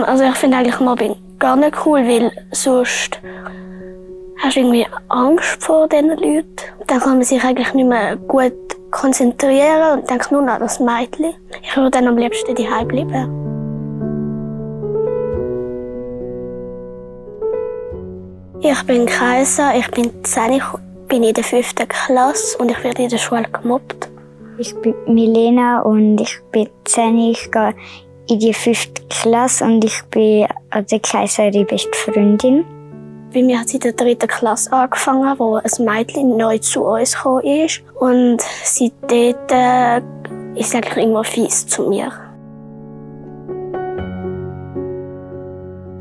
Also ich finde eigentlich Mobbing gar nicht cool, weil sonst hast du irgendwie Angst vor diesen Leuten. Dann kann man sich eigentlich nicht mehr gut konzentrieren und denkt nur noch an das Mädchen. Ich würde dann am liebsten daheim bleiben. Ich bin Kaiser, ich bin 10, ich bin in der 5. Klasse und ich werde in der Schule gemobbt. Ich bin Milena und ich bin 10, ich gehe in die 5. Klasse und ich bin der Kaiser ihre beste Freundin. Bei mir hat sie in der 3. Klasse angefangen, wo ein Mädchen neu zu uns gekommen ist. Und seitdem ist sie eigentlich immer fies zu mir.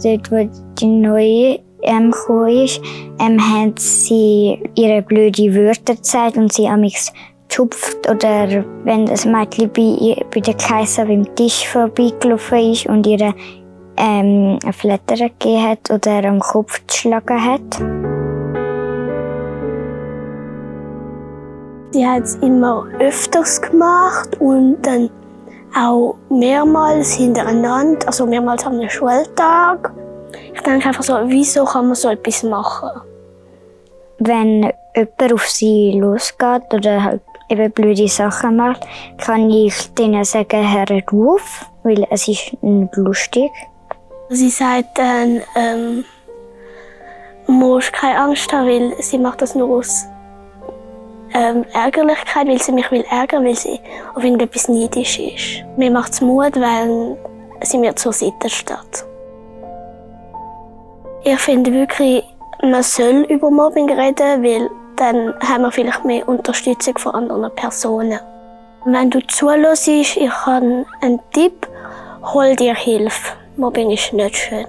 Dort, wo die Neue gekommen ist, haben sie ihre blöde Wörter gezeigt und sie haben mich getupft. Oder wenn das Mädchen bei der Kaiser beim Tisch vorbeigelaufen ist und ihr eine Flatter gegeben hat oder am Kopf geschlagen hat. Sie hat es immer öfters gemacht und dann auch mehrmals hintereinander, also mehrmals am Schultag. Ich denke einfach so, wieso kann man so etwas machen? Wenn jemand auf sie losgeht oder halt eben blöde Sachen macht, kann ich denen sagen, hört auf, weil es ist nicht lustig. Sie sagt dann, du musst keine Angst haben, weil sie macht das nur aus Ärgerlichkeit, weil sie mich ärgern will, weil sie auf irgendetwas neidisch ist. Mir macht es Mut, wenn sie mir zur Seite steht. Ich finde wirklich, man soll über Mobbing reden, weil dann haben wir vielleicht mehr Unterstützung von anderen Personen. Wenn du zuhörst, ich habe einen Tipp, hol dir Hilfe. Mobbing ist nicht schön.